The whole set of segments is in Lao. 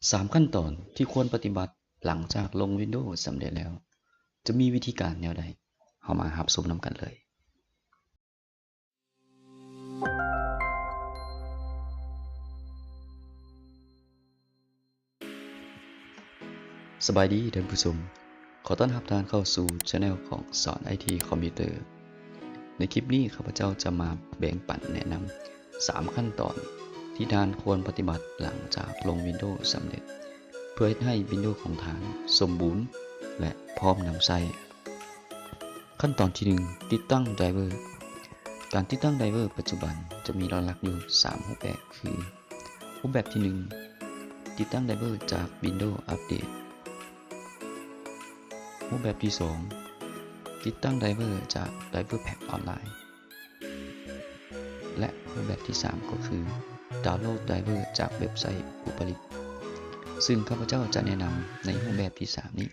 ສາມຂັ້ນຕອນທີ່ຄວນປະຕິບັດຫຼັງຈາກລົງວິນໂດສຳເລັດແລ້ວ ຈະມີວິທີການແນວໃດ? ເຮົາມາຮັບຊົມນຳກັນເລີຍ. ສະບາຍດີທ່ານຜູ້ຊົມ, ຂໍຕ້ອນຮັບທ່ານເຂົ້າສູ່ແຊນແນວຂອງສອນໄອທີຄອມພິວເຕີ. ໃນຄລິບນີ້ ຂ້າພະເຈົ້າຈະມາແບ່ງປັນແນະນຳສາມຂັ້ນຕອນທີ່ທ່ານຄວນປະຕິບັດຫຼັງຈາກລົງວິນໂດສຳເລັດ ເພື່ອເຮັດໃຫ້ວິນໂດຂອງທ່ານສົມບູນ ແລະ ພ້ອມນຳໃຊ້. ຂັ້ນຕອນທີໜຶ່ງ ຕິດຕັ້ງໄດຣເວີ. ການຕິດຕັ້ງໄດຣເວີປັດຈຸບັນຈະມີຫຼັກໆຢູ່ສາມຮູບແບບ ຄື ຮູບແບບທີໜຶ່ງ ຕິດຕັ້ງໄດຣເວີຈາກວິນໂດອັບເດດ. ຮູບແບບທີສອງ ຕິດຕັ້ງໄດຣເວີຈາກໄດຣເວີແພັກອອນລາຍ ແລະ ຮູບແບບທີສາມ ກໍຄື ດາວໂຫຼດໄດຣເວີຈາກເວັບໄຊຜູ້ຜະລິດ. ຊຶ່ງຂ້າພະເຈົ້າຈະແນະນຳໃນຮູບແບບທີສາມນີ້.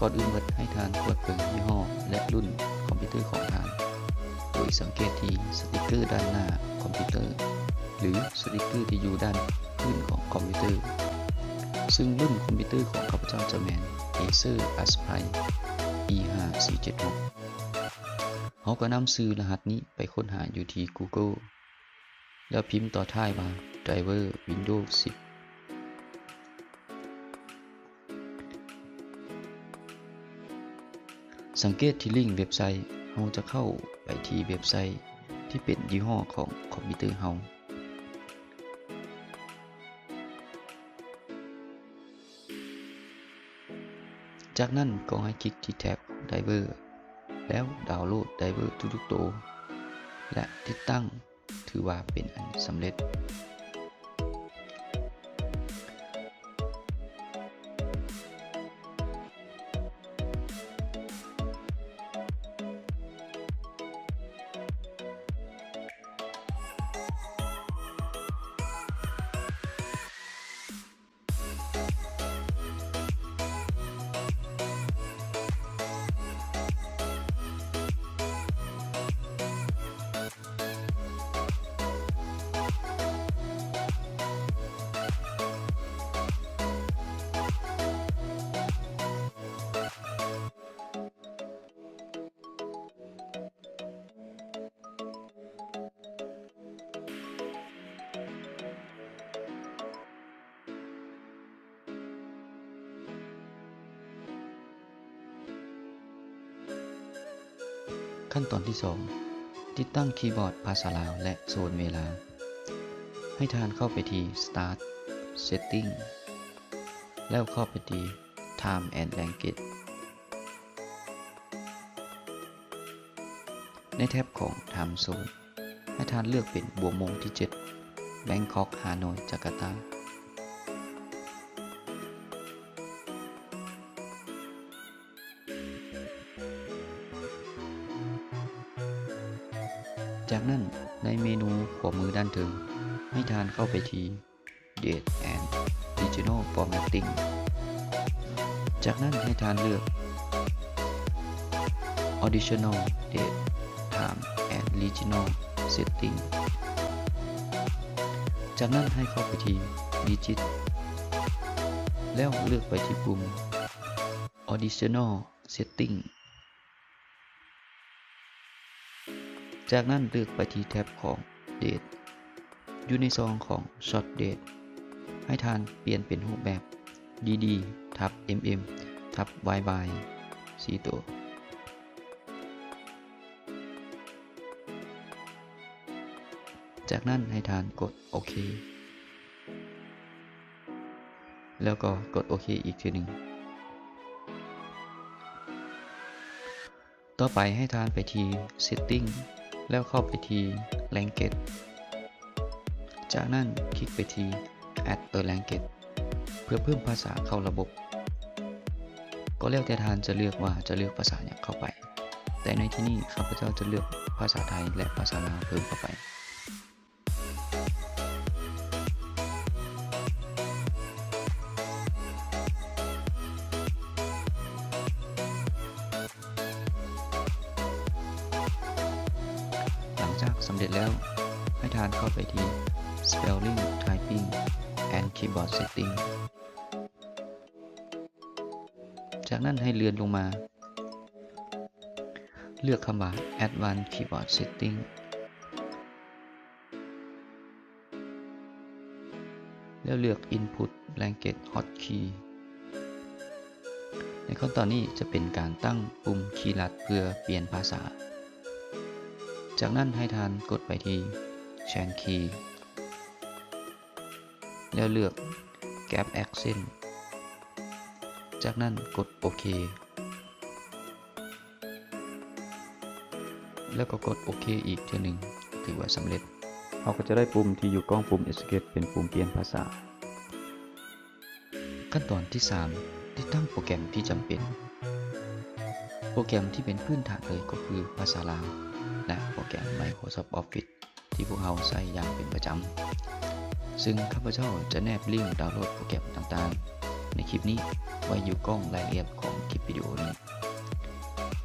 ກ່ອນອື່ນໝົດ ໃຫ້ທ່ານກວດເບິ່ງຍີ່ຫໍ້ ແລະ ລຸ້ນຄອມພິວເຕີຂອງທ່ານ, ໂດຍສັງເກດທີ່ສະຕິກເກີດ້ານໜ້າຄອມພິວເຕີ ຫຼື ສະຕິກເກີທີ່ຢູ່ດ້ານພື້ນຂອງຄອມພິວເຕີ. ຊຶ່ງລຸ້ນຄອມພິວເຕີຂອງຂ້າພະເຈົ້າຈະແມ່ນ ເອເຊີ ອາສໄພ ອີ ຫ້າສີ່ເຈັດຫົກ. ເຮົາກໍນຳຊື່ລະຫັດນີ້ໄປຄົ້ນຫາຢູ່ທີ່ກູໂກ ແລ້ວພິມຕໍ່ທ້າຍວ່າ ໄດຣເວີວິນໂດສິບ. ສັງເກດທີ່ລິ້ງເວັບໄຊ, ເຮົາຈະເຂົ້າໄປທີ່ເວັບໄຊທີ່ເປັນຍີ່ຫໍ້ຂອງຄອມພິວເຕີເຮົາ. ຈາກນັ້ນກໍໃຫ້ຄລິກທີ່ແທັບໄດຣເວີ ແລ້ວດາວໂຫຼດໄດຣເວີທຸກໆໂຕ ແລະ ຕິດຕັ້ງ. ຖືວ່າເປັນອັນສຳເລັດ. ຂັ້ນຕອນທີສອງ ຕິດຕັ້ງຄີບອດພາສາລາວ ແລະ ໂຊນເວລາ. ໃຫ້ທ່ານເຂົ້າໄປທີ່ Start Setting ແລ້ວເຂົ້າໄປທີ່ Time and Language. ໃນແທັບຂອງ Time Zone ໃຫ້ທ່ານເລືອກເປັນບົວໂມງທີເຈັດ Bangkok Hanoi Jakarta. ຈາກນັ້ນໃນເມນູຂວາມືດ້ານເທິງ ໃຫ້ທ່ານເຂົ້າໄປທີ່ Date and Regional Formatting. ຈາກນັ້ນໃຫ້ທ່ານເລືອກ Additional Date, Time and Regional Setting. ຈາກນັ້ນໃຫ້ເຂົ້າໄປທີ່ Digit ແລ້ວເລືອກໄປທີ່ປຸ່ມ Additional Setting. ຈາກນັ້ນເລືອກໄປທີ່ແທັບຂອງ Date ຢູ່ໃນຊ່ອງຂອງ Short Date ໃຫ້ທ່ານປ່ຽນເປັນຮູບແບບ DD ທັບ MM ທັບ YY ສີ່ໂຕ. ຈາກນັ້ນໃຫ້ທ່ານກົດໂອເຄ ແລ້ວກໍກົດໂອເຄອີກເທື່ອໜຶ່ງ. ຕໍ່ໄປໃຫ້ທ່ານໄປທີ່ Setting ແລ້ວເຂົ້າໄປທີ່ Language. ຈາກນັ້ນຄລິກໄປທີ່ Add a Language ເພື່ອເພີ່ມພາສາເຂົ້າລະບົບ. ກໍແລ້ວແຕ່ທ່ານຈະເລືອກວ່າຈະເລືອກພາສາຫຍັງເຂົ້າໄປ, ແຕ່ໃນທີ່ນີ້ຂ້າພະເຈົ້າຈະເລືອກພາສາໄທ ແລະ ພາສາລາວເພີ່ມເຂົ້າໄປ. ຫຼັງຈາກສຳເລັດແລ້ວ, ໃຫ້ທ່ານເຂົ້າໄປທີ່ Spelling, Typing and Keyboard Setting. ຈາກນັ້ນໃຫ້ເລື່ອນລົງມາ ເລືອກຄຳວ່າ Advanced Keyboard Setting ແລ້ວເລືອກ Input Language Hotkey. ໃນຂັ້ນຕອນນີ້ຈະເປັນການຕັ້ງປຸ່ມຄີລັດເພື່ອປ່ຽນພາສາ. ຈາກນັ້ນໃຫ້ທ່ານກົດໄປທີ່ Change Key ແລ້ວເລືອກ Gap Accent. ຈາກນັ້ນກົດໂອເຄ ແລ້ວກໍກົດໂອເຄອີກເທື່ອໜຶ່ງ ຖືວ່າສຳເລັດ. ເຮົາກໍຈະໄດ້ປຸ່ມທີ່ຢູ່ກ້ອງປຸ່ມ Escape ເປັນປຸ່ມປ່ຽນພາສາ. ຂັ້ນຕອນທີສາມ ຕິດຕັ້ງໂປຣແກຣມທີ່ຈຳເປັນ. ໂປຣແກຣມທີ່ເປັນພື້ນຖານເລີຍກໍຄືພາສາລາວ ແລະ ໂປຣແກຣມ Microsoft Office ທີ່ພວກເຮົາໃຊ້ຢ່າງເປັນປະຈຳ, ຊຶ່ງຂ້າພະເຈົ້າຈະແນບລິ້ງດາວໂຫຼດໂປຣແກຣມຕ່າງໆໃນຄລິບນີ້ໄວ້ຢູ່ກ້ອງລາຍລະອຽດຂອງຄລິບວິດີໂອນີ້.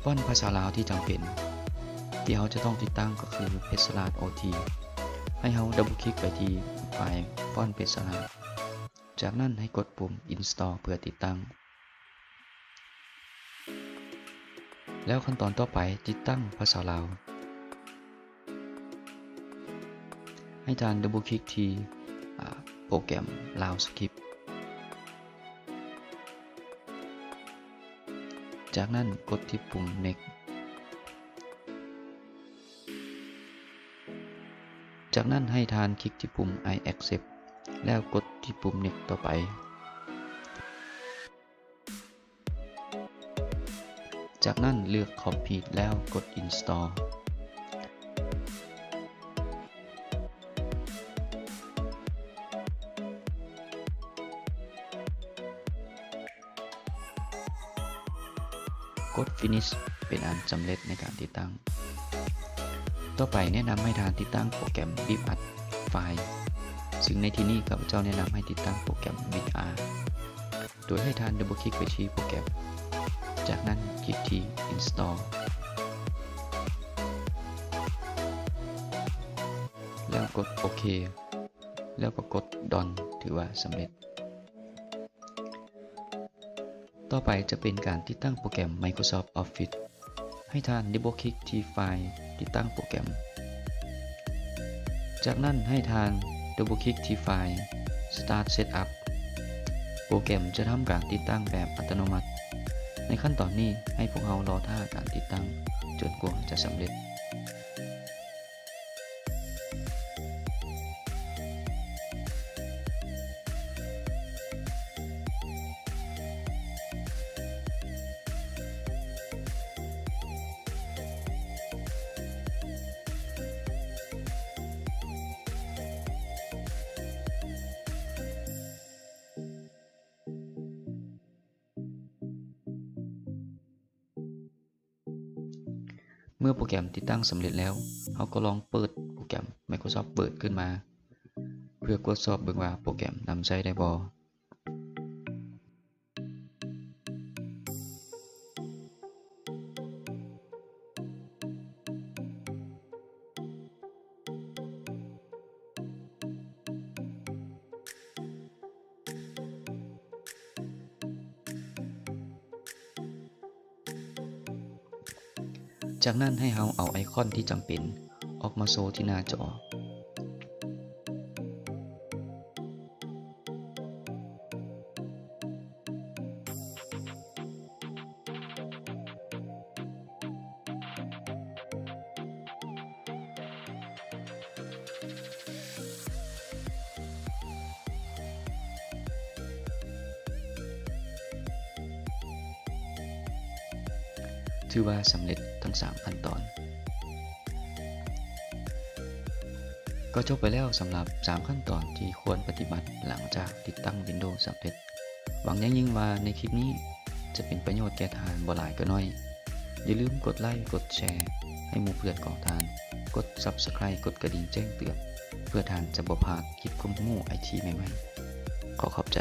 ຟອນພາສາລາວທີ່ຈຳເປັນທີ່ເຮົາຈະຕ້ອງຕິດຕັ້ງກໍຄື Pexlab OT. ໃຫ້ເຮົາດັບເບິນຄລິກໄປທີ່ໄຟລ໌ຟອນ Pexlab. ຈາກນັ້ນໃຫ້ກົດປຸ່ມ Install ເພື່ອຕິດຕັ້ງ. ແລ້ວຂັ້ນຕອນຕໍ່ໄປ ຕິດຕັ້ງພາສາລາວ. ໃຫ້ທ່ານດັບເບິນຄລິກທີ່ ອາ ໂປຣແກຣມ Lavascript. ຈາກນັ້ນກົດທີ່ປຸ່ມ Next. ຈາກນັ້ນໃຫ້ທ່ານຄລິກທີ່ປຸ່ມ I accept ແລ້ວກົດທີ່ປຸ່ມ Next ຕໍ່ໄປ. ຈາກນັ້ນເລືອກ Complete ແລ້ວກົດ Install. ກົດ Finish ເປັນອັນສຳເລັດໃນການຕິດຕັ້ງ. ຕໍ່ໄປແນະນຳໃຫ້ທ່ານຕິດຕັ້ງໂປຣແກຣມ Bip Art File ຊຶ່ງໃນທີ່ນີ້ຂ້າພະເຈົ້າແນະນຳໃຫ້ຕິດຕັ້ງໂປຣແກຣມ Bip Art ໂດຍໃຫ້ທ່ານດັບເບິນຄລິກໄປທີ່ໂປຣແກຣມ, ຈາກນັ້ນຄລິກທີ່ Install ແລ້ວກົດໂອເຄ ແລ້ວກໍກົດ Done ຖືວ່າສຳເລັດ. ຕໍ່ໄປຈະເປັນການຕິດຕັ້ງໂປຣແກຣມ Microsoft Office. ໃຫ້ທ່ານດັບເບິນຄລິກທີ່ໄຟລ໌ຕິດຕັ້ງໂປຣແກຣມ. ຈາກນັ້ນໃຫ້ທ່ານດັບເບິນຄລິກທີ່ໄຟລ໌ Start Setup. ໂປຣແກຣມຈະທຳການຕິດຕັ້ງແບບອັດຕະໂນມັດ. ໃນຂັ້ນຕອນນີ້ໃຫ້ພວກເຮົາລໍຖ້າການຕິດຕັ້ງຈົນກວ່າຈະສຳເລັດ. ເມື່ອໂປຣແກຣມຕິດຕັ້ງສຳເລັດແລ້ວ, ເຮົາກໍລອງເປີດໂປຣແກຣມ Microsoft Word ຂຶ້ນມາ ເພື່ອກວດສອບເບິ່ງວ່າໂປຣແກຣມນຳໃຊ້ໄດ້ບໍ່. ຈາກນັ້ນໃຫ້ເຮົາເອົາໄອຄອນທີ່ຈຳເປັນອອກມາໂຊທີ່ໜ້າຈໍ. ຖືວ່າສຳເລັດທັງສາມຂັ້ນຕອນ. ກໍຈົບໄປແລ້ວສຳລັບສາມຂັ້ນຕອນທີ່ຄວນປະຕິບັດຫຼັງຈາກຕິດຕັ້ງ Windows ສຳເລັດ. ຫວັງຢ່າງຍິ່ງວ່າໃນຄລິບນີ້ຈະເປັນປະໂຫຍດແກ່ທ່ານບໍ່ຫຼາຍກໍໜ້ອຍ. ຢ່າລືມກົດໄລ, ກົດແຊໃຫ້ໝູ່ເພື່ອນຂອງທ່ານ, ກົດ Subscribe, ກົດກະດິ່ງແຈ້ງເຕືອນ ເພື່ອທ່ານຈະບໍ່ພາດຄລິບຄວາມຮູ້ໄອທີໃໝ່ໆ. ຂໍຂອບໃຈ.